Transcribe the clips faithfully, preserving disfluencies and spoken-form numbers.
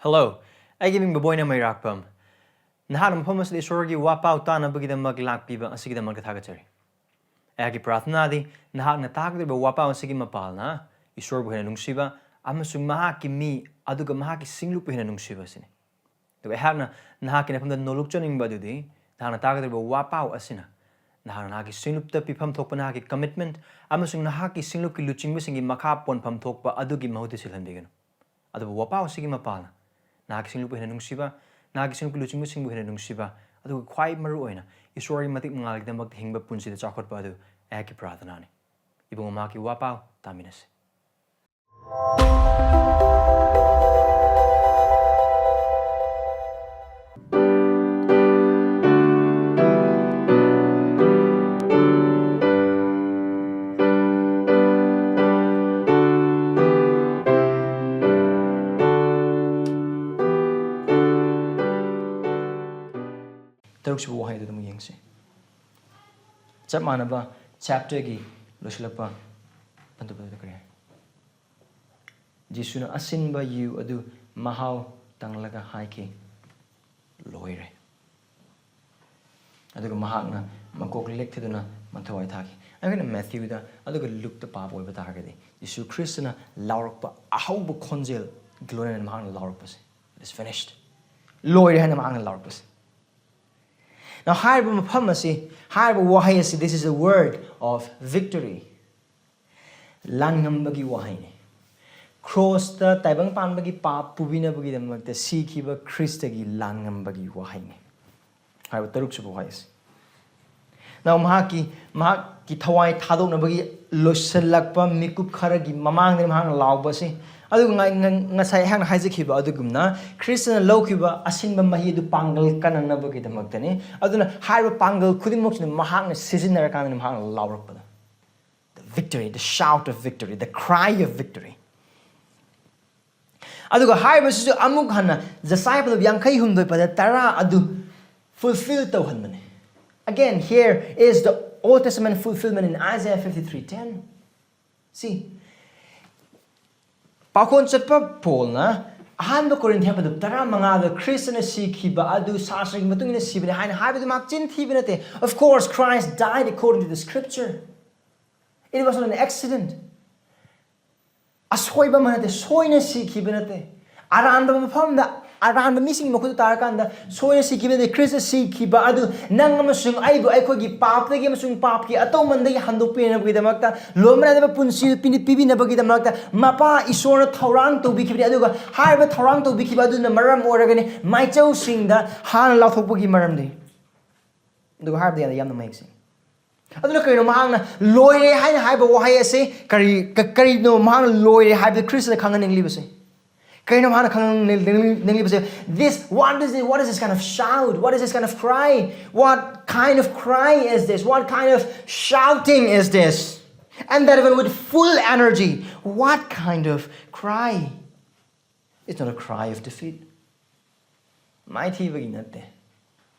Hello, ꯑꯩꯒꯤ ꯃꯤꯡ ꯕꯣꯕꯣꯏꯅ ꯃꯩꯔꯥꯛꯄꯝ꯫ ꯅꯍꯥꯛꯅ ꯃꯐꯝ ꯑꯁꯤꯗ ꯏꯁꯣꯔꯒꯤ ꯋꯥꯄꯥꯎ ꯇꯥꯅꯕꯒꯤꯗꯃꯛ ꯂꯥꯛꯄꯤꯕ ꯑꯁꯤꯒꯤꯗꯃꯛꯇ ꯊꯥꯒꯠꯆꯔꯤ꯫ ꯑꯩꯍꯥꯛꯀꯤ ꯄ꯭ꯔꯥꯔꯊꯅꯥꯗꯤ ꯅꯍꯥꯛꯅ ꯇꯥꯒꯗꯧꯔꯤꯕ ꯋꯥꯄꯥꯎ ꯑꯁꯤꯒꯤ ꯃꯄꯥꯜꯅ ꯏꯁꯣꯔꯕꯨ ꯍꯦꯟꯅ ꯅꯨꯡꯁꯤꯕ ꯑꯃꯁꯨꯡ ꯃꯍꯥꯛꯀꯤ ꯃꯤ ꯑꯗꯨꯒ ꯃꯍꯥꯛꯀꯤ ꯁꯤꯡꯂꯨꯞꯄꯨ ꯍꯦꯟꯅ ꯅꯨꯡꯁꯤꯕ ꯑꯁꯤꯅꯤ꯫ ꯑꯗꯨꯒ ꯑꯩꯍꯥꯛꯅ ꯅꯍꯥꯛꯀꯤ ꯅꯐꯝꯗ ꯅꯣꯂꯨꯛꯆꯅꯤꯡꯕ ꯑꯗꯨꯗꯤ ꯅꯍꯥꯛꯅ ꯇꯥꯒꯗꯧꯔꯤꯕ ꯋꯥꯄꯥꯎ ꯑꯁꯤꯅ ꯅꯍꯥꯛꯅ ꯅꯍꯥꯛꯀꯤ ꯁꯤꯡꯂꯨꯞꯇ ꯄꯤꯐꯝ ꯊꯣꯛꯄ ꯅꯍꯥꯛꯀꯤ commitment ꯑꯃꯁꯨꯡ ꯅꯍꯥꯛꯀꯤ ꯁꯤꯡꯂꯨꯞꯀꯤ ꯂꯨꯆꯤꯡꯕꯁꯤꯡꯒꯤ ꯃꯈꯥ ꯄꯣꯟꯐꯝ ꯊꯣꯛꯄ ꯑꯗꯨꯒꯤ ꯃꯍꯨꯠꯇ ꯁꯤꯜꯍꯟꯕꯤꯒꯅꯨ꯫ ꯑꯗꯨꯕꯨ ꯋꯥꯄꯥꯎ ꯑꯁꯤꯒꯤ ꯃꯄꯥꯜꯅ ꯅꯍꯥꯛꯀꯤ ꯁꯤꯡꯂꯨꯞꯄꯨ ꯍꯦꯟꯅ ꯅꯨꯡꯁꯤꯕ, ꯅꯍꯥꯛꯀꯤ ꯁꯤꯡꯂꯨꯞꯀꯤ ꯂꯨꯆꯤꯡꯕꯁꯤꯡꯕꯨ ꯍꯦꯟꯅ ꯅꯨꯡꯁꯤꯕ, ꯑꯗꯨꯒ ꯈ꯭ꯋꯥꯏ ꯃꯔꯨ ꯑꯣꯏꯅ ꯏꯁꯣꯔꯒꯤ ꯃꯇꯤꯛ ꯃꯉꯥꯜꯒꯤꯗꯃꯛꯇ ꯍꯤꯡꯕ ꯄꯨꯟꯁꯤꯗ ꯆꯥꯎꯈꯠꯄ ꯑꯗꯨ ꯑꯩꯍꯥꯛꯀꯤ ꯄ꯭ꯔꯥꯔꯊꯅꯥꯅꯤ꯫ ꯏꯕꯨꯡꯉꯣ, ꯃꯍꯥꯛꯀꯤ ꯋꯥꯄꯥꯎ ꯇꯥꯃꯤꯟꯅꯁꯤ꯫ ꯇꯔꯨꯛꯁꯨꯕ ꯋꯥꯍꯩꯗꯨ ꯑꯗꯨꯝ ꯌꯦꯡꯁꯤ꯫ ꯆꯞ ꯃꯥꯟꯅꯕ chapterꯒꯤ ꯂꯣꯏꯁꯤꯜꯂꯛꯄ ꯑꯗꯨꯗ ꯀꯔꯤ ꯍꯥꯏ? ꯖꯤꯁꯨꯅ ꯑꯁꯤꯟꯕ ꯌꯨ ꯑꯗꯨ ꯃꯍꯥꯎ ꯇꯪꯂꯒ ꯍꯥꯏꯈꯤ, "ꯂꯣꯏꯔꯦ"꯫ ꯑꯗꯨꯒ ꯃꯍꯥꯛꯅ ꯃꯀꯣꯛ ꯂꯦꯛꯊꯗꯨꯅ ꯃꯊꯧꯋꯥꯏ ꯊꯥꯈꯤ꯫ ꯑꯩꯈꯣꯏꯅ ꯃꯦꯊ꯭ꯌꯨꯗ ꯑꯗꯨꯒ ꯂꯨꯛꯇ ꯄꯥꯕ ꯑꯣꯏꯕ ꯇꯥꯔꯒꯗꯤ, ꯖꯤꯁꯨ ꯈ꯭ꯔꯤꯁꯇꯅ ꯂꯥꯎꯔꯛꯄ ꯑꯍꯧꯕ ꯈꯣꯟꯖꯦꯜꯒ ꯂꯣꯏꯅꯅ ꯃꯍꯥꯛꯅ ꯂꯥꯎꯔꯛꯄꯁꯦ, "It is finished"꯫ ꯂꯣꯏꯔꯦ ꯍꯥꯏꯅ ꯃꯍꯥꯛꯅ ꯂꯥꯎꯔꯛꯄꯁꯦ꯫ Now, ꯍꯥꯏꯔꯤꯕ ꯃꯐꯝ ꯑꯁꯤ, ꯍꯥꯏꯔꯤꯕ ꯋꯥꯍꯩ ꯑꯁꯤ, this is a word of victory꯫ ꯂꯥꯟꯉꯝꯕꯒꯤ ꯋꯥꯍꯩꯅꯤ꯫ ꯀ꯭ꯔꯣꯁꯇ ꯇꯥꯏꯕꯪ ꯄꯥꯟꯕꯒꯤ ꯄꯥꯞ ꯄꯨꯕꯤꯅꯕꯒꯤꯗꯃꯛꯇ ꯁꯤꯈꯤꯕ ꯈ꯭ꯔꯤꯁꯇꯒꯤ ꯂꯥꯟꯉꯝꯕꯒꯤ ꯋꯥꯍꯩꯅꯤ꯫ ꯍꯥꯏꯕ ꯇꯔꯨꯛꯁꯨꯕ ꯋꯥꯍꯩ ꯑꯁꯤ꯫ Now, ꯃꯍꯥꯛꯀꯤ, ꯃꯍꯥꯛꯀꯤ ꯊꯋꯥꯏ ꯊꯥꯗꯣꯛꯅꯕꯒꯤ ꯂꯣꯏꯁꯤꯜꯂꯛꯄ ꯃꯤꯀꯨꯞ ꯈꯔꯒꯤ ꯃꯃꯥꯡꯗꯅꯤ ꯃꯍꯥꯛꯅ ꯂꯥꯎꯕ ꯑꯁꯤ꯫ ꯑꯗꯨꯒ ꯉ-, ꯉ-, ꯉꯁꯥꯏ ꯑꯩꯍꯥꯛꯅ ꯍꯥꯏꯖꯈꯤꯕ ꯑꯗꯨꯒꯨꯝꯅ, ꯈ꯭ꯔꯤꯁꯇꯅ ꯂꯧꯈꯤꯕ ꯑꯁꯤꯟꯕ ꯃꯍꯤ ꯑꯗꯨ ꯄꯥꯡꯒꯜ ꯀꯟꯅꯅꯕꯒꯤꯗꯃꯛꯇꯅꯤ꯫ ꯑꯗꯨꯅ ꯍꯥꯏꯔꯤꯕ ꯄꯥꯡꯒꯜ ꯈꯨꯗꯤꯡꯃꯛꯁꯤꯅ ꯃꯍꯥꯛꯅ ꯁꯤꯖꯤꯟꯅꯔꯀꯥꯟꯗꯅꯤ ꯃꯍꯥꯛꯅ ꯂꯥꯎꯔꯛꯄꯗ꯫ The victory, the shout of victory, the cry of victory. ꯑꯗꯨꯒ ꯍꯥꯏꯔꯤꯕꯁꯤꯁꯨ ꯑꯃꯨꯛ ꯍꯟꯅ ꯖꯁꯥꯏ ꯄꯗꯞ ꯌꯥꯡꯈꯩ ꯍꯨꯝꯗꯣꯏ ꯄꯗ ꯇꯔꯥ ꯑꯗꯨ fulfill ꯇꯧꯍꯟꯕꯅꯤ꯫ Again, here is the Old Testament fulfillment in Isaiah fifty-three ten. See, ꯄꯥꯈꯣꯟ ꯆꯠꯄ ꯄꯣꯜꯅ ꯑꯍꯥꯟꯕ ꯀꯣꯔꯤꯟꯊꯤꯌꯥ ꯄꯟꯗꯨꯞ ꯇꯔꯥꯃꯉꯥꯗ ꯈ꯭ꯔꯤꯁꯇꯅ ꯁꯤꯈꯤꯕ ꯑꯗꯨ ꯁꯥꯁ꯭ꯔꯒꯤ ꯃꯇꯨꯡ ꯏꯟꯅ ꯁꯤꯕꯅꯤ ꯍꯥꯏꯅ ꯍꯥꯏꯕꯗꯨ ꯃꯍꯥꯛ ꯆꯤꯟ ꯊꯤꯕ ꯅꯠꯇꯦ. Of course, Christ died according to the scripture. It was not an accident. ꯑꯁꯣꯏꯕ ꯑꯃ ꯅꯠꯇꯦ, ꯁꯣꯏꯅ ꯁꯤꯈꯤꯕ ꯅꯠꯇꯦ. ꯑꯔꯥꯟꯕ ꯃꯐꯝꯗ, ꯑꯔꯥꯟꯕ ꯃꯤꯁꯤꯡꯒꯤ ꯃꯈꯨꯠꯇ ꯇꯥꯔꯀꯥꯟꯗ ꯁꯣꯏꯅ ꯁꯤꯈꯤꯕ ꯅꯠꯇꯦ. ꯈ꯭ꯔꯤꯁꯇ ꯁꯤꯈꯤꯕ ꯑꯗꯨ ꯅꯪ ꯑꯃꯁꯨꯡ ꯑꯩꯕꯨ ꯑꯩꯈꯣꯏꯒꯤ ꯄꯥꯞꯇꯒꯤ ꯑꯃꯁꯨꯡ ꯄꯥꯞꯀꯤ ꯑꯇꯧꯃꯟꯗꯒꯤ ꯍꯟꯗꯣꯛꯄꯤꯅꯕꯒꯤꯗꯃꯛꯇ, ꯂꯣꯝꯅꯗꯕ ꯄꯨꯟꯁꯤ ꯄꯤ-, ꯄꯤꯕꯤꯅꯕꯒꯤꯗꯃꯛꯇ ꯃꯄꯥ ꯏꯁꯣꯔꯅ ꯊꯧꯔꯥꯡ ꯇꯧꯕꯤꯈꯤꯕꯅꯤ. ꯑꯗꯨꯒ ꯍꯥꯏꯔꯤꯕ ꯊꯧꯔꯥꯡ ꯇꯧꯕꯤꯈꯤꯕ ꯑꯗꯨꯅ ꯃꯔꯝ ꯑꯣꯏꯔꯒꯅꯤ ꯃꯥꯏꯆꯧꯁꯤꯡꯗ ꯍꯥꯟꯅ ꯂꯥꯎꯊꯣꯛꯄꯒꯤ ꯃꯔꯝꯗꯤ. ꯑꯗꯨꯒ ꯍꯥꯏꯔꯕꯗ ꯌꯥꯝꯅ ꯃꯌꯦꯛ ꯁꯦꯡꯉꯤ. ꯑꯗꯨꯅ ꯀꯔꯤꯅꯣ ꯃꯍꯥꯛꯅ "ꯂꯣꯏꯔꯦ" ꯍꯥꯏꯅ ꯍꯥꯏꯕ ꯋꯥꯍꯩ ꯑꯁꯤ? ꯀꯔꯤ, ꯀ-, ꯀꯔꯤꯅꯣ ꯃꯍꯥꯛꯅ "ꯂꯣꯏꯔꯦ" ꯍꯥꯏꯕꯗ ꯈ꯭ꯔꯤꯁꯇꯅ ꯈꯪꯍꯟꯅꯤꯡꯂꯤꯕꯁꯦ? ꯀꯔꯤꯅꯣ ꯃꯍꯥꯛꯅ ꯈꯪꯍꯟꯅꯤꯡꯂꯤꯕꯁꯦ? This, what is it, what is this kind of shout? What is this kind of cry? What kind of cry is this? What kind of shouting is this? And that even with full energy. What kind of cry? It's not a cry of defeat. ꯃꯥꯏꯊꯤꯕꯒꯤ ꯅꯠꯇꯦ.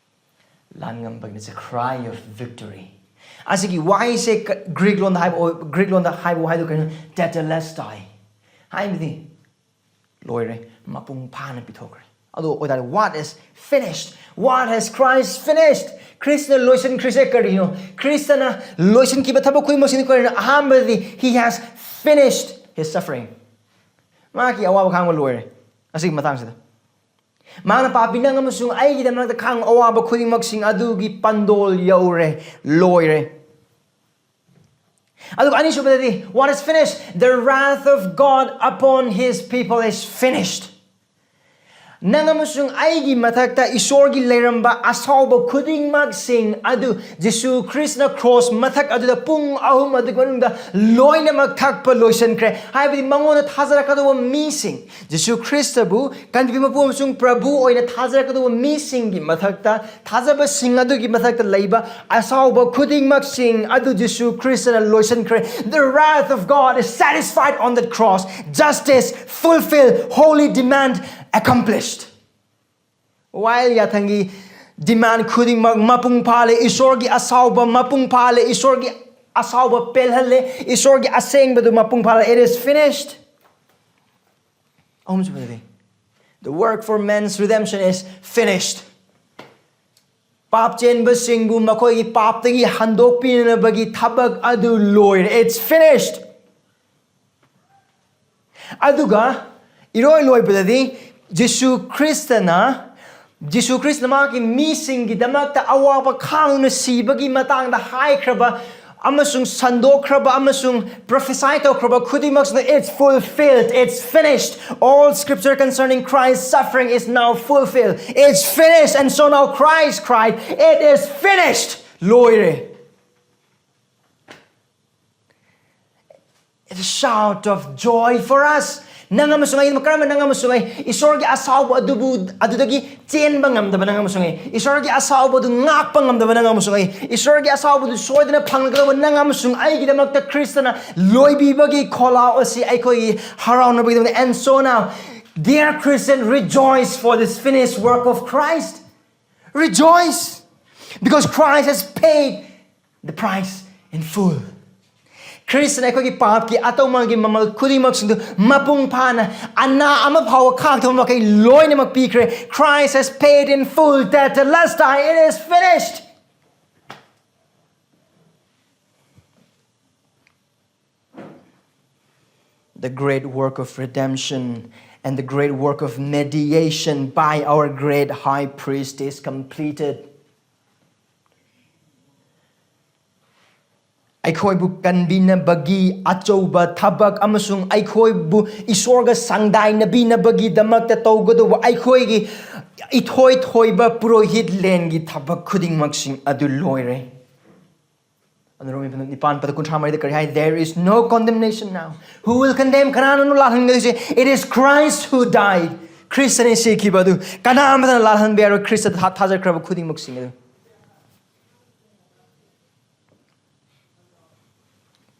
ꯂꯥꯟꯉꯝꯕꯒꯤ, it's a cry of victory. ꯑꯁꯤꯒꯤ ꯋꯥꯍꯩꯁꯦ ꯀ-, Greek ꯂꯣꯟꯗ ꯍꯥꯏꯕ ꯑꯣꯏ-, Greek ꯂꯣꯟꯗ ꯍꯥꯏꯕ ꯋꯥꯍꯩꯗꯨ ꯀꯩꯅꯣ? Tetelestai. ꯍꯥꯏꯕꯗꯤ ꯂꯣꯏꯔꯦ, ꯃꯄꯨꯡ ꯐꯥꯅ ꯄꯤꯊꯣꯛꯈ꯭ꯔꯦ. ꯑꯗꯨ ꯑꯣꯏꯇꯥꯔꯗꯤ, "What is finished? What has Christ finished?" ꯈ꯭ꯔꯤꯁꯇꯅ ꯂꯣꯏꯁꯤꯟꯈ꯭ꯔꯤꯁꯦ ꯀꯔꯤꯅꯣ? ꯈ꯭ꯔꯤꯁꯇꯅ ꯂꯣꯏꯁꯤꯟꯈꯤꯕ ꯊꯕꯛ ꯈꯨꯗꯤꯡꯃꯛꯁꯤꯅ ꯀꯔꯤꯅꯣ? ꯑꯍꯥꯟꯕꯗꯤ, "He has finished his suffering." ꯃꯍꯥꯛꯀꯤ ꯑꯋꯥꯕ ꯈꯥꯡꯕ ꯂꯣꯏꯔꯦ. ꯑꯁꯤꯒꯤ ꯃꯇꯥꯡꯁꯤꯗ ꯃꯍꯥꯛꯅ ꯄꯥꯄꯤ ꯅꯪ ꯑꯃꯁꯨꯡ ꯑꯩꯒꯤꯗꯃꯛꯇ ꯈꯥꯡꯕ ꯑꯋꯥꯕ ꯈꯨꯗꯤꯡꯃꯛꯁꯤꯡ ꯑꯗꯨꯒꯤ ꯄꯥꯟꯗꯣꯜ ꯌꯧꯔꯦ, ꯂꯣꯏꯔꯦ. ꯑꯗꯨꯒ ꯑꯅꯤꯁꯨꯕꯗꯗꯤ, "What is finished? The wrath of God upon his people is finished." ꯅꯪ ꯑꯃꯁꯨꯡ ꯑꯩꯒꯤ ꯃꯊꯛꯇ ꯏꯁꯣꯔꯒꯤ ꯂꯩꯔꯝꯕ ꯑꯁꯥꯎꯕ ꯈꯨꯗꯤꯡꯃꯛꯁꯤꯡ ꯑꯗꯨ ꯖꯤꯁꯨ ꯈ꯭ꯔꯤꯁꯅ ꯀ꯭ꯔꯣꯁ ꯃꯊꯛ ꯑꯗꯨꯗ ꯄꯨꯡ ꯑꯍꯨꯝ ꯑꯗꯨꯒꯤ ꯃꯅꯨꯡꯗ ꯂꯣꯏꯅꯃꯛ ꯊꯛꯄ ꯂꯣꯏꯁꯤꯟꯈ꯭ꯔꯦ. ꯍꯥꯏꯕꯗꯤ ꯃꯉꯣꯟꯗ ꯊꯥꯖꯔꯛꯀꯗꯧꯕ ꯃꯤꯁꯤꯡ, ꯖꯤꯁꯨ ꯈ꯭ꯔꯤꯁꯇꯕꯨ ꯀꯟꯕꯤ ꯃꯄꯨ ꯑꯃꯁꯨꯡ ꯄ꯭ꯔꯚꯨ ꯑꯣꯏꯅ ꯊꯥꯖꯔꯛꯀꯗꯧꯕ ꯃꯤꯁꯤꯡꯒꯤ ꯃꯊꯛꯇ, ꯊꯥꯖꯕꯁꯤꯡ ꯑꯗꯨꯒꯤ ꯃꯊꯛꯇ ꯂꯩꯕ ꯑꯁꯥꯎꯕ ꯈꯨꯗꯤꯡꯃꯛꯁꯤꯡ ꯑꯗꯨ ꯖꯤꯁꯨ ꯈ꯭ꯔꯤꯁꯇꯅ ꯂꯣꯏꯁꯤꯟꯈ꯭ꯔꯦ. The wrath of God is satisfied on that cross. Justice fulfilled, holy demand accomplished. While ꯌꯥꯊꯪꯒꯤ demand ꯈꯨꯗꯤꯡꯃꯛ ꯃꯄꯨꯡ ꯐꯥꯂꯦ, ꯏꯁꯣꯔꯒꯤ ꯑꯁꯥꯎꯕ ꯃꯄꯨꯡ ꯐꯥꯂꯦ, ꯏꯁꯣꯔꯒꯤ ꯑꯁꯥꯎꯕ ꯄꯦꯜꯍꯜꯂꯦ, ꯏꯁꯣꯔꯒꯤ ꯑꯁꯦꯡꯕꯗꯨ ꯃꯄꯨꯡ ꯐꯥꯂꯦ. It is finished. ꯑꯍꯨꯝꯁꯨꯕꯗꯗꯤ, The work for man's redemption is finished. ꯄꯥꯞ ꯆꯦꯟꯕꯁꯤꯡꯕꯨ ꯃꯈꯣꯏꯒꯤ ꯄꯥꯞꯇꯒꯤ ꯍꯟꯗꯣꯛꯄꯤꯅꯕꯒꯤ ꯊꯕꯛ ꯑꯗꯨ ꯂꯣꯏꯔꯦ. It's finished. ꯑꯗꯨꯒ ꯏꯔꯣꯏ ꯂꯣꯏꯕꯗꯗꯤ ꯖꯤꯁꯨ ꯈ꯭ꯔꯤꯁꯇꯅ, ꯖꯤꯁꯨ ꯈ꯭ꯔꯤꯁꯇꯅ ꯃꯥꯒꯤ ꯃꯤꯁꯤꯡꯒꯤꯗꯃꯛꯇ ꯑꯋꯥꯕ ꯈꯥꯡꯗꯨꯅ ꯁꯤꯕꯒꯤ ꯃꯇꯥꯡꯗ ꯍꯥꯏꯈ꯭ꯔꯕ ꯑꯃꯁꯨꯡ ꯁꯟꯗꯣꯛꯈ꯭ꯔꯕ ꯑꯃꯁꯨꯡ prophesy ꯇꯧꯈ꯭ꯔꯕ ꯈꯨꯗꯤꯡꯃꯛꯁꯤꯅ, "It's fulfilled, it's finished. All scripture concerning Christ's suffering is now fulfilled. It's finished." And so now Christ cried, "It is finished." ꯂꯣꯏꯔꯦ. It's a shout of joy for us. ꯅꯪ ꯑꯃꯁꯨꯡ ꯑꯩ, ꯀꯔꯝꯕ ꯅꯪ ꯑꯃꯁꯨꯡ ꯑꯩ? ꯏꯁꯣꯔꯒꯤ ꯑꯁꯥꯎꯕ ꯑꯗꯨꯕꯨ, ꯑꯗꯨꯗꯒꯤ ꯆꯦꯟꯕ ꯉꯝꯗꯕ ꯅꯪ ꯑꯃꯁꯨꯡ ꯑꯩ, ꯏꯁꯣꯔꯒꯤ ꯑꯁꯥꯎꯕ ꯑꯗꯨ ꯉꯥꯛꯄ ꯉꯝꯗꯕ ꯅꯪ ꯑꯃꯁꯨꯡ ꯑꯩ, ꯏꯁꯣꯔꯒꯤ ꯑꯁꯥꯎꯕ ꯑꯗꯨ ꯁꯣꯏꯗꯅ ꯐꯪꯂꯒꯗꯧꯕ ꯅꯪ ꯑꯃꯁꯨꯡ ꯑꯩꯒꯤꯗꯃꯛꯇ ꯈ꯭ꯔꯤꯁꯇꯅ ꯂꯣꯏꯕꯤꯕꯒꯤ ꯈꯣꯜꯂꯥꯎ ꯑꯁꯤ ꯑꯩꯈꯣꯏꯒꯤ ꯍꯔꯥꯎꯅꯕꯒꯤꯗꯃꯛꯇ. And so now, dear Christian, rejoice for this finished work of Christ. Rejoice, because Christ has paid the price in full. ꯈ꯭ꯔꯤꯁꯇꯅ ꯑꯩꯈꯣꯏꯒꯤ ꯄꯥꯞꯀꯤ ꯑꯇꯧꯃꯒꯤ ꯃꯃꯜ ꯈꯨꯗꯤꯡꯃꯛꯁꯤꯡꯗꯨ ꯃꯄꯨꯡ ꯐꯥꯅ, ꯑꯅꯥ ꯑꯃ ꯐꯥꯎꯕ ꯈꯥꯛꯇꯕ ꯃꯈꯩ ꯂꯣꯏꯅꯃꯛ ꯄꯤꯈ꯭ꯔꯦ. Christ has paid in full, tetelestai, it is finished. The great work of redemption and the great work of mediation by our great high priest is completed. ꯑꯩꯈꯣꯏꯕꯨ ꯀꯟꯕꯤꯅꯕꯒꯤ ꯑꯆꯧꯕ ꯊꯕꯛ ꯑꯃꯁꯨꯡ ꯑꯩꯈꯣꯏꯕꯨ ꯏꯁꯣꯔꯒ ꯁꯪꯗꯥꯏꯅꯕꯤꯅꯕꯒꯤꯗꯃꯛꯇ ꯇꯧꯒꯗꯧꯕ ꯑꯩꯈꯣꯏꯒꯤ ꯏꯊꯣꯏ ꯊꯣꯏꯕ ꯄꯨꯔꯣꯍꯤꯠ ꯂꯦꯟꯒꯤ ꯊꯕꯛ ꯈꯨꯗꯤꯡꯃꯛꯁꯤꯡ ꯑꯗꯨ ꯂꯣꯏꯔꯦ. ꯑꯗꯨ ꯔꯣꯃꯤ ꯅꯤꯄꯥꯟ ꯄꯗ ꯀꯨꯟꯊ꯭ꯔꯥ ꯃꯔꯤꯗ ꯀꯔꯤ ꯍꯥꯏ? "There is no condemnation now." Who will condemn? ꯀꯅꯥꯅꯣ ꯂꯥꯜꯍꯟꯒꯗꯣꯏꯁꯦ? "It is Christ who died." ꯈ꯭ꯔꯤꯁꯇꯅ ꯁꯤꯈꯤꯕ ꯑꯗꯨ ꯀꯅꯥ ꯑꯃꯠꯇꯅ ꯂꯥꯜꯍꯟꯕ ꯌꯥꯔꯣꯏ, ꯈ꯭ꯔꯤꯁꯇꯗ ꯊꯥ-, ꯊꯥꯖꯈ꯭ꯔꯕ ꯈꯨꯗꯤꯡꯃꯛꯁꯤꯡ ꯑꯗꯨ.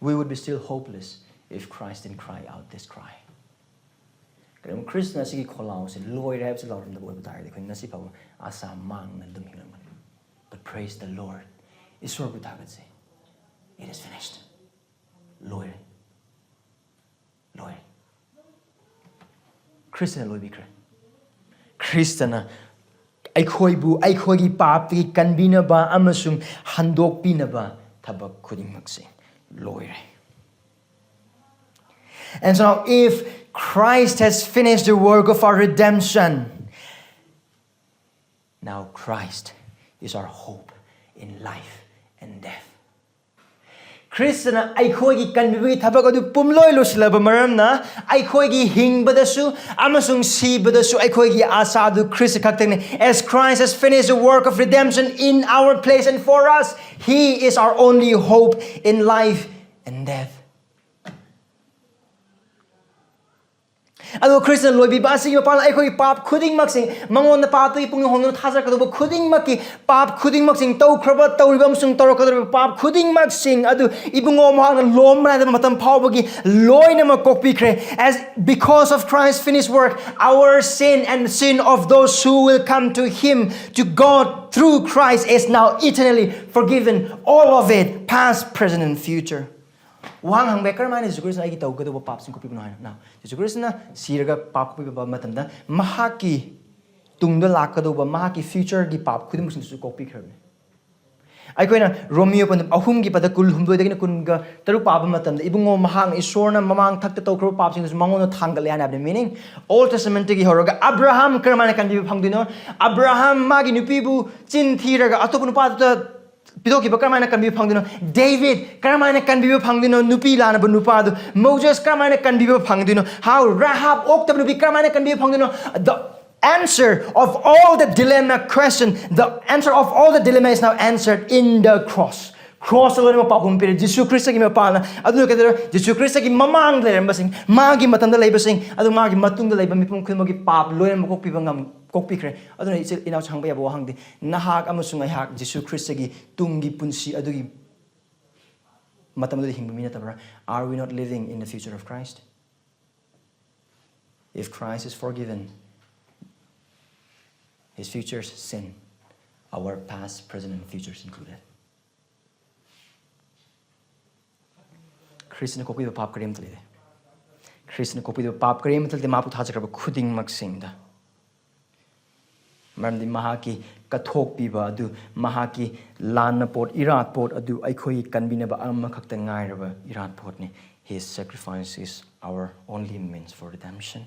We would be still hopeless if Christ didn't cry out this cry. ꯀꯔꯤꯒꯨꯝꯕ ꯈ꯭ꯔꯤꯁꯇꯅ ꯁꯤꯒꯤ ꯈꯣꯜꯂꯥꯎꯁꯦ ꯂꯣꯏꯔꯦ ꯍꯥꯏꯕꯁꯦ ꯂꯥꯎꯔꯝꯗꯕ ꯑꯣꯏꯕ ꯇꯥꯔꯒꯗꯤ ꯑꯩꯈꯣꯏ ꯉꯁꯤ ꯐꯥꯎꯕ ꯑꯥꯁꯥ ꯃꯥꯡꯅ ꯑꯗꯨꯝ ꯍꯤꯡꯂꯝꯒꯅꯤ. But praise the Lord. ꯏꯁꯣꯔꯕꯨ ꯊꯥꯒꯠꯁꯦ. It is finished. ꯂꯣꯏꯔꯦ. ꯂꯣꯏꯔꯦ. ꯈ꯭ꯔꯤꯁꯇꯅ ꯂꯣꯏꯕꯤꯈ꯭ꯔꯦ. ꯈ꯭ꯔꯤꯁꯇꯅ ꯑꯩꯈꯣꯏꯕꯨ ꯑꯩꯈꯣꯏꯒꯤ ꯄꯥꯞꯇꯒꯤ ꯀꯟꯕꯤꯅꯕ ꯑꯃꯁꯨꯡ ꯍꯟꯗꯣꯛꯄꯤꯅꯕ ꯊꯕꯛ ꯈꯨꯗꯤꯡꯃꯛꯁꯦ ꯂꯣꯏꯔꯦ. And so now, if Christ has finished the work of our redemption, now Christ is our hope in life and death. ꯈ꯭ꯔꯤꯁꯇꯅ ꯑꯩꯈꯣꯏꯒꯤ ꯀꯟꯕꯤꯕꯒꯤ ꯊꯕꯛ ꯑꯗꯨ ꯄꯨꯝꯂꯣꯏ ꯂꯣꯏꯁꯤꯜꯂꯕ ꯃꯔꯝꯅ, ꯑꯩꯈꯣꯏꯒꯤ ꯍꯤꯡꯕꯗꯁꯨ ꯑꯃꯁꯨꯡ ꯁꯤꯕꯗꯁꯨ ꯑꯩꯈꯣꯏꯒꯤ ꯑꯥꯁꯥ ꯑꯗꯨ Christ ꯈꯛꯇꯪꯅꯤ. As Christ has finished the work of redemption in our place and for us, He is our only hope in life and death. ꯑꯗꯨꯒ ꯈ꯭ꯔꯤꯁꯇꯅ ꯂꯣꯏꯕꯤꯕ ꯑꯁꯤꯒꯤ ꯃꯄꯥꯟ ꯑꯩꯈꯣꯏꯒꯤ ꯄꯥꯞ ꯈꯨꯗꯤꯡꯃꯛꯁꯤꯡ, ꯃꯉꯣꯟꯗ ꯄꯥꯞꯇꯒꯤ ꯄꯨꯛꯅꯤꯡ ꯍꯣꯡꯗꯨꯅ ꯊꯥꯖꯔꯛꯀꯗꯧꯕ ꯈꯨꯗꯤꯡꯃꯛꯀꯤ ꯄꯥꯞ ꯈꯨꯗꯤꯡꯃꯛꯁꯤꯡ, ꯇꯧꯈ꯭ꯔꯕ, ꯇꯧꯔꯤꯕ ꯑꯃꯁꯨꯡ ꯇꯧꯔꯛꯀꯗꯧꯔꯤꯕ ꯄꯥꯞ ꯈꯨꯗꯤꯡꯃꯛꯁꯤꯡ ꯑꯗꯨ ꯏꯕꯨꯡꯉꯣ ꯃꯍꯥꯛꯅ ꯂꯣꯝꯕ ꯅꯥꯏꯗꯕ ꯃꯇꯝ ꯐꯥꯎꯕꯒꯤ ꯂꯣꯏꯅꯃꯛ ꯀꯣꯛꯄꯤꯈ꯭ꯔꯦ. As because of Christ's finished work, our sin and the sin of those who will come to Him, to God through Christ, is now eternally forgiven, all of it, past, present, and future. ꯋꯥꯍꯪ ꯍꯪꯕ ꯌꯥꯏ, ꯀꯔꯝꯍꯥꯏꯅ ꯖꯤꯁꯨ ꯈ꯭ꯔꯤꯁꯇꯅ ꯑꯩꯒꯤ ꯇꯧꯒꯗꯧꯕ ꯄꯥꯞꯁꯤꯡ ꯀꯣꯛꯄꯤꯕꯅꯣ ꯍꯥꯏꯅ? Now, ꯖꯤꯁꯨ ꯈ꯭ꯔꯤꯁꯇꯅ ꯁꯤꯔꯒ ꯄꯥꯞ ꯀꯣꯛꯄꯤꯕ ꯃꯇꯝꯗ ꯃꯍꯥꯛꯀꯤ ꯇꯨꯡꯗ ꯂꯥꯛꯀꯗꯧꯕ, ꯃꯍꯥꯛꯀꯤ future ꯒꯤ ꯄꯥꯞ ꯈꯨꯗꯤꯡꯃꯛꯁꯤꯡꯗꯨꯁꯨ ꯀꯣꯛꯄꯤꯈ꯭ꯔꯕꯅꯤ. ꯑꯩꯈꯣꯏꯅ ꯔꯣꯃꯤꯌꯣ ꯄꯟꯗꯨꯞ ꯑꯍꯨꯝꯒꯤ ꯄꯗ ꯀꯨꯟꯍꯨꯝꯗꯣꯏꯗꯒꯤꯅ ꯀꯨꯟꯒ ꯇꯔꯨꯛ ꯄꯥꯕ ꯃꯇꯝꯗ, ꯏꯕꯨꯡꯉꯣ, ꯃꯍꯥꯛꯅ ꯏꯁꯣꯔꯅ ꯃꯃꯥꯡ ꯊꯛꯇ ꯇꯧꯈ꯭ꯔꯕ ꯄꯥꯞꯁꯤꯡꯗꯨꯁꯨ ꯃꯉꯣꯟꯗ ꯊꯥꯡꯒꯠꯂꯦ ꯍꯥꯏꯅ ꯍꯥꯏꯕꯅꯤ. Meaning, Old Testament ꯇꯒꯤ ꯍꯧꯔꯒ ꯑꯕ꯭ꯔꯥꯍꯥꯝ ꯀꯔꯝꯍꯥꯏꯅ ꯀꯟꯕꯤꯕ ꯐꯪꯗꯣꯏꯅꯣ? ꯑꯕ꯭ꯔꯥꯍꯥꯝ ꯃꯥꯒꯤ ꯅꯨꯄꯤꯕꯨ ꯆꯤꯟ ꯊꯤꯔꯒ ꯑꯇꯣꯞꯄ ꯅꯨꯄꯥꯗꯨꯗ ꯄꯤꯊꯣꯛꯈꯤꯕ ꯀꯔꯝꯍꯥꯏꯅ ꯀꯟꯕꯤꯕ ꯐꯪꯗꯣꯏꯅꯣ? ꯗꯦꯕꯤꯠ ꯀꯔꯝꯍꯥꯏꯅ ꯀꯟꯕꯤꯕ ꯐꯪꯗꯣꯏꯅꯣ? ꯅꯨꯄꯤ ꯂꯥꯅꯕ ꯅꯨꯄꯥꯗꯨ. ꯃꯣꯖꯦꯁ ꯀꯔꯝꯍꯥꯏꯅ ꯀꯟꯕꯤꯕ ꯐꯪꯗꯣꯏꯅꯣ? How? ꯔꯥꯍꯥꯕ ꯑꯣꯛꯇꯕ ꯅꯨꯄꯤ ꯀꯔꯝꯍꯥꯏꯅ ꯀꯟꯕꯤꯕ ꯐꯪꯗꯣꯏꯅꯣ? The answer of all the dilemma question, the answer of all the dilemma is now answered in the cross. ꯈ꯭ꯔꯣꯁꯇ ꯂꯣꯏꯅꯃꯛ ꯄꯥꯎꯈꯨꯝ ꯄꯤꯔꯦ, ꯖꯤꯁꯨ ꯈ꯭ꯔꯤꯁꯇꯒꯤ ꯃꯄꯥꯟꯅ. ꯑꯗꯨꯅ ꯀꯩꯗꯧꯔꯦ? ꯖꯤꯁꯨ ꯈ꯭ꯔꯤꯁꯇꯒꯤ ꯃꯃꯥꯡꯗ ꯂꯩꯔꯝꯕꯁꯤꯡ, ꯃꯥꯒꯤ ꯃꯇꯝꯗ ꯂꯩꯕꯁꯤꯡ, ꯑꯗꯨ ꯃꯥꯒꯤ ꯃꯇꯨꯡꯗ ꯂꯩꯕ ꯃꯤꯄꯨꯝ ꯈꯨꯗꯤꯡꯃꯛꯀꯤ ꯄꯥꯞ ꯂꯣꯏꯅꯃꯛ ꯀꯣꯛꯄꯤꯕ ꯉꯝ, ꯀꯣꯛꯄꯤꯈ꯭ꯔꯦ. ꯑꯗꯨꯅ ꯏꯆꯤꯜ ꯏꯅꯥꯎꯁꯨ ꯍꯪꯕ ꯌꯥꯕ ꯋꯥꯍꯪꯗꯤ, ꯅꯍꯥꯛ ꯑꯃꯁꯨꯡ ꯑꯩꯍꯥꯛ ꯖꯤꯁꯨ ꯈ꯭ꯔꯤꯁꯇꯒꯤ ꯇꯨꯡꯒꯤ ꯄꯨꯟꯁꯤ ꯑꯗꯨꯒꯤ ꯃꯇꯝꯗꯨꯗ ꯍꯤꯡꯕ ꯃꯤ ꯅꯠꯇꯕ꯭ꯔꯥ? Are we not living in the future of Christ? If Christ is forgiven, His future's sin, our past, present, and futures included. ꯈ꯭ꯔꯤꯁꯅ ꯀꯣꯛꯄꯤꯕ ꯄꯥꯞ ꯀꯔꯤꯝꯇ ꯂꯩꯇꯦ. ꯈ꯭ꯔꯤꯁꯅ ꯀꯣꯛꯄꯤꯕ ꯄꯥꯞ ꯀꯔꯤꯝꯇ ꯂꯩꯇꯦ, ꯃꯥꯕꯨ ꯊꯥꯖꯈ꯭ꯔꯕ ꯈꯨꯗꯤꯡꯃꯛꯁꯤꯡꯗ. ꯃꯔꯝꯗꯤ ꯃꯍꯥꯛꯀꯤ ꯀꯠꯊꯣꯛꯄꯤꯕ ꯑꯗꯨ, ꯃꯍꯥꯛꯀꯤ ꯂꯥꯟꯅ ꯄꯣꯠ, ꯏꯔꯥꯠ ꯄꯣꯠ ꯑꯗꯨ ꯑꯩꯈꯣꯏꯒꯤ ꯀꯟꯕꯤꯅꯕ ꯑꯃꯈꯛꯇ ꯉꯥꯏꯔꯕ ꯏꯔꯥꯠ ꯄꯣꯠꯅꯤ꯫ His sacrifice is our only means for redemption.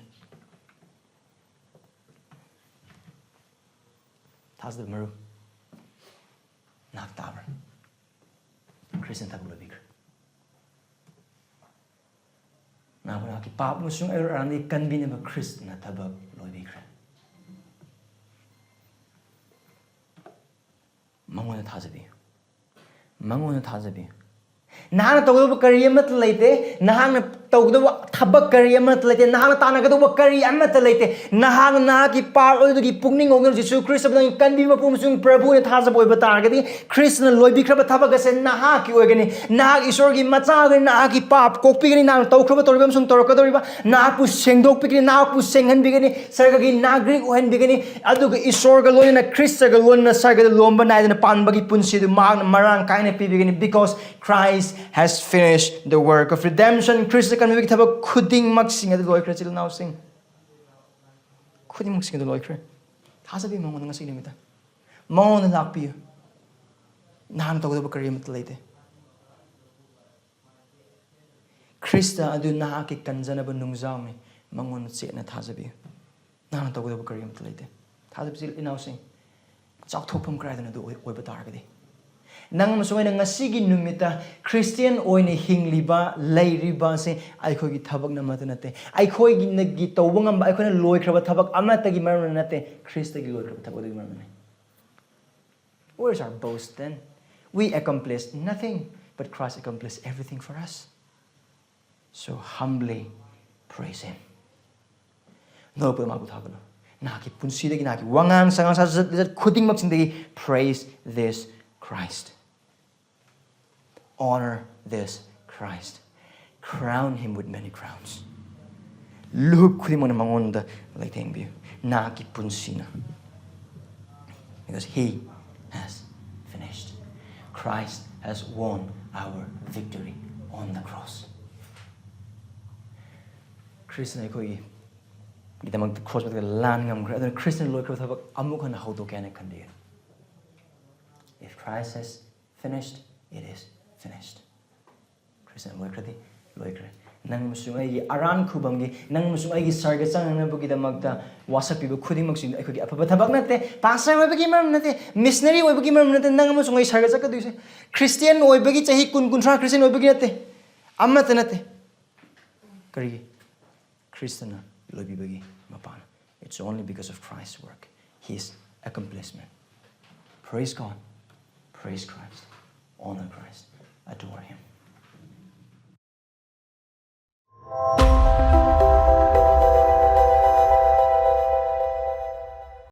ꯊꯥꯖꯗꯕ ꯃꯔꯨꯞ, ꯅꯍꯥꯛ ꯇꯥꯕ꯭ꯔꯥ? ꯈ꯭ꯔꯤꯁꯇꯅ ꯊꯕꯛ ꯂꯣꯏꯕꯤꯈ꯭ꯔꯦ꯫ ꯅꯍꯥꯛꯄꯨ ꯅꯍꯥꯛꯀꯤ ꯄꯥꯞ ꯑꯃꯁꯨꯡ ꯑꯔꯥꯟꯕꯗꯒꯤ ꯀꯟꯕꯤꯅꯕ ꯈ꯭ꯔꯤꯁꯇꯅ ꯊꯕꯛ ꯂꯣꯏꯕꯤꯈ꯭ꯔꯦ꯫ ꯃꯉꯣꯟꯗ ꯊꯥꯖꯕꯤꯌꯨ꯫ ꯃꯉꯣꯟꯗ ꯊꯥꯖꯕꯤꯌꯨ꯫ ꯅꯍꯥꯛꯅ ꯇꯧꯒꯗꯧꯕ ꯀꯔꯤ ꯑꯃꯠꯇ ꯂꯩꯇꯦ꯫ ꯅꯍꯥꯛꯅ ꯇꯧꯒꯗꯧꯕ ꯊꯕꯛ ꯀꯔꯤ ꯑꯃꯠꯇ ꯂꯩꯇꯦ꯫ ꯅꯍꯥꯛꯅ ꯇꯥꯟꯅꯒꯗꯧꯕ ꯀꯔꯤ ꯑꯃꯠꯇ ꯂꯩꯇꯦ꯫ ꯅꯍꯥꯛꯅ ꯅꯍꯥꯛꯀꯤ ꯄꯥꯞ ꯑꯗꯨꯒꯤ ꯄꯨꯛꯅꯤꯡ ꯍꯣꯡꯗꯨꯅ ꯖꯤꯁꯨ ꯈ꯭ꯔꯤꯁꯇꯕꯨ ꯅꯪꯒꯤ ꯀꯟꯕꯤ ꯃꯄꯨ ꯑꯃꯁꯨꯡ ꯄ꯭ꯔꯚꯨꯅ ꯊꯥꯖꯕ ꯑꯣꯏꯕ ꯇꯥꯔꯒꯗꯤ, ꯈ꯭ꯔꯤꯁꯇꯅ ꯂꯣꯏꯕꯤꯈ꯭ꯔꯕ ꯊꯕꯛ ꯑꯁꯦ ꯅꯍꯥꯛꯀꯤ ꯑꯣꯏꯒꯅꯤ꯫ ꯅꯍꯥꯛ ꯏꯁꯣꯔꯒꯤ ꯃꯆꯥ ꯑꯣꯏꯒꯅꯤ꯫ ꯅꯍꯥꯛꯀꯤ ꯄꯥꯞ ꯀꯣꯛꯄꯤꯒꯅꯤ꯫ ꯅꯍꯥꯛꯅ ꯇꯧꯈ꯭ꯔꯕ, ꯇꯧꯔꯤꯕ ꯑꯃꯁꯨꯡ ꯇꯧꯔꯛꯀꯗꯧꯔꯤꯕ ꯅꯍꯥꯛꯄꯨ ꯁꯦꯡꯗꯣꯛꯄꯤꯒꯅꯤ, ꯅꯍꯥꯛꯄꯨ ꯁꯦꯡꯍꯟꯕꯤꯒꯅꯤ, ꯁꯔꯒꯒꯤ ꯅꯥꯒꯔꯤꯛ ꯑꯣꯏꯍꯟꯕꯤꯒꯅꯤ꯫ ꯑꯗꯨꯒ ꯏꯁꯣꯔꯒ ꯂꯣꯏꯅꯅ, ꯈ꯭ꯔꯤꯁꯇꯒ ꯂꯣꯏꯅꯅ ꯁꯔꯒꯗ ꯂꯣꯝꯕ ꯅꯥꯏꯗꯅ ꯄꯥꯟꯕꯒꯤ ꯄꯨꯟꯁꯤꯗꯨ ꯃꯍꯥꯛꯅ ꯃꯔꯥꯡ ꯀꯥꯏꯅ ꯄꯤꯕꯤꯒꯅꯤ꯫ Because Christ has finished the work of redemption. Christ ꯀꯟꯕꯒꯤ ꯊꯕꯛ ꯈꯨꯗꯤꯡꯃꯛꯁꯤꯡ ꯑꯗꯨ ꯂꯣꯏꯈ꯭ꯔꯦ, ꯏꯆꯤꯜ ꯏꯅꯥꯎꯁꯤꯡ꯫ ꯈꯨꯗꯤꯡꯃꯛꯁꯤꯡ ꯑꯗꯨ ꯂꯣꯏꯈ꯭ꯔꯦ꯫ ꯊꯥꯖꯕꯤꯌꯨ ꯃꯉꯣꯟꯗ ꯉꯁꯤ ꯅꯨꯃꯤꯠꯇ꯫ ꯃꯉꯣꯟꯗ ꯂꯥꯛꯄꯤꯌꯨ꯫ ꯅꯍꯥꯛꯅ ꯇꯧꯒꯗꯕ ꯀꯔꯤ ꯑꯃꯠꯇ ꯂꯩꯇꯦ꯫ ꯈ꯭ꯔꯤꯁꯇ ꯑꯗꯨ ꯅꯍꯥꯛꯀꯤ ꯀꯟꯖꯅꯕ ꯅꯨꯡꯖꯥꯎꯅꯤ꯫ ꯃꯉꯣꯟꯗ ꯆꯦꯠꯅ ꯊꯥꯖꯕꯤꯌꯨ꯫ ꯅꯍꯥꯛꯅ ꯇꯧꯒꯗꯕ ꯀꯔꯤ ꯑꯃꯠꯇ ꯂꯩꯇꯦ꯫ ꯊꯥꯖꯕꯁꯤ ꯏꯅꯥꯎꯁꯤꯡ, ꯆꯥꯎꯊꯣꯛꯐꯝ ꯀꯗꯥꯏꯗꯅꯣ ꯑꯗꯨ ꯑꯣꯏ-, ꯑꯣꯏꯕ ꯇꯥꯔꯒꯗꯤ, ꯅꯪ ꯑꯃꯁꯨꯡ ꯑꯩꯅ ꯉꯁꯤꯒꯤ ꯅꯨꯃꯤꯠꯇ ꯈ꯭ꯔꯤꯁꯇꯤꯌꯥꯟ ꯑꯣꯏꯅ ꯍꯤꯡꯂꯤꯕ, ꯂꯩꯔꯤꯕ ꯑꯁꯤ ꯑꯩꯈꯣꯏꯒꯤ ꯊꯕꯛꯅ ꯑꯃꯠꯇ ꯅꯠꯇꯦ꯫ ꯑꯩꯈꯣꯏꯒꯤ ꯇꯧꯕ ꯉꯝꯕ, ꯑꯩꯈꯣꯏꯅ ꯂꯣꯏꯈ꯭ꯔꯕ ꯊꯕꯛ ꯑꯃꯠꯇꯒꯤ ꯃꯔꯝꯅ ꯅꯠꯇꯦ, ꯈ꯭ꯔꯤꯁꯇꯒꯤ ꯂꯣꯏꯈ꯭ꯔꯕ ꯊꯕꯛ ꯑꯗꯨꯒꯤ ꯃꯔꯝꯅꯅꯤ꯫ Where is our boast then? We accomplished nothing, but Christ accomplished everything for us. So humbly praise Him. ꯅꯣꯛꯄꯗ ꯃꯥꯕꯨ ꯊꯥꯒꯠꯂꯨ꯫ ꯅꯍꯥꯛꯀꯤ ꯄꯨꯟꯁꯤꯗꯒꯤ, ꯅꯍꯥꯛꯀꯤ ꯋꯥꯉꯥꯡ ꯁꯉꯥꯡ, ꯁꯥꯖꯠ ꯂꯤꯆꯠ ꯈꯨꯗꯤꯡꯃꯛꯁꯤꯡꯗꯒꯤ, praise this Christ. Honor this Christ. Crown Him with many crowns. ꯂꯨꯍꯨꯞ ꯈꯨꯗꯤꯡꯃꯛꯅ ꯃꯉꯣꯟꯗ ꯂꯩꯇꯦꯡꯕꯤꯌꯨ꯫ ꯅꯍꯥꯛꯀꯤ ꯄꯨꯟꯁꯤꯅ. Because He has finished. Christ has won our victory on the cross. ꯈ꯭ꯔꯤꯁꯇꯅ ꯑꯩꯈꯣꯏꯒꯤ ꯒꯤꯗꯃꯛꯇ ꯀ꯭ꯔꯣꯁ ꯃꯊꯛꯇ ꯂꯥꯟ ꯉꯝꯈ꯭ꯔꯦ꯫ ꯑꯗꯨꯅ ꯈ꯭ꯔꯤꯁꯇꯅ ꯂꯣꯏꯈ꯭ꯔꯕ ꯊꯕꯛ ꯑꯃꯨꯛ ꯍꯟꯅ ꯍꯧꯗꯣꯛꯀꯦ ꯍꯥꯏꯅ ꯈꯟꯕꯤꯒꯅꯤ꯫ If Christ has finished, it is finished. ꯈ꯭ꯔꯤꯁꯇꯅ ꯂꯣꯏꯈ꯭ꯔꯗꯤ ꯂꯣꯏꯈ꯭ꯔꯦ꯫ ꯅꯪ ꯑꯃꯁꯨꯡ ꯑꯩꯒꯤ ꯑꯔꯥꯟ ꯈꯨꯕꯝꯒꯤ, ꯅꯪ ꯑꯃꯁꯨꯡ ꯑꯩꯒꯤ ꯁꯔꯒ ꯆꯪꯅꯅꯕꯒꯤꯗꯃꯛꯇ ꯋꯥꯁꯛꯄꯤꯕ ꯈꯨꯗꯤꯡꯃꯛꯁꯤꯡꯗꯣ ꯑꯩꯈꯣꯏꯒꯤ ꯑꯐꯕ ꯊꯕꯛ ꯅꯠꯇꯦ꯫ ꯄꯥꯁꯇꯔ ꯑꯣꯏꯕꯒꯤ ꯃꯔꯝ ꯅꯠꯇꯦ, ꯃꯤꯁꯅꯔꯤ ꯑꯣꯏꯕꯒꯤ ꯃꯔꯝ ꯅꯠꯇꯦ, ꯅꯪ ꯑꯃꯁꯨꯡ ꯑꯩ ꯁꯔꯒ ꯆꯠꯀꯗꯣꯏꯁꯦ꯫ ꯈ꯭ꯔꯤꯁꯇꯤꯌꯥꯟ ꯑꯣꯏꯕꯒꯤ ꯆꯍꯤ ꯀꯨꯟ, ꯀꯨꯟꯊ꯭ꯔꯥ ꯈ꯭ꯔꯤꯁꯇꯤꯌꯥꯟ ꯑꯣꯏꯕꯒꯤ ꯅꯠꯇꯦ, ꯑꯃꯠꯇ ꯅꯠꯇꯦ꯫ ꯀꯔꯤꯒꯤ? ꯈ꯭ꯔꯤꯁꯇꯅ ꯂꯣꯏꯕꯤꯕꯒꯤ ꯃꯄꯥꯟ꯫ It's only because of Christ's work, His accomplishment. Praise God. Praise Christ. Honor Christ. Adore Him.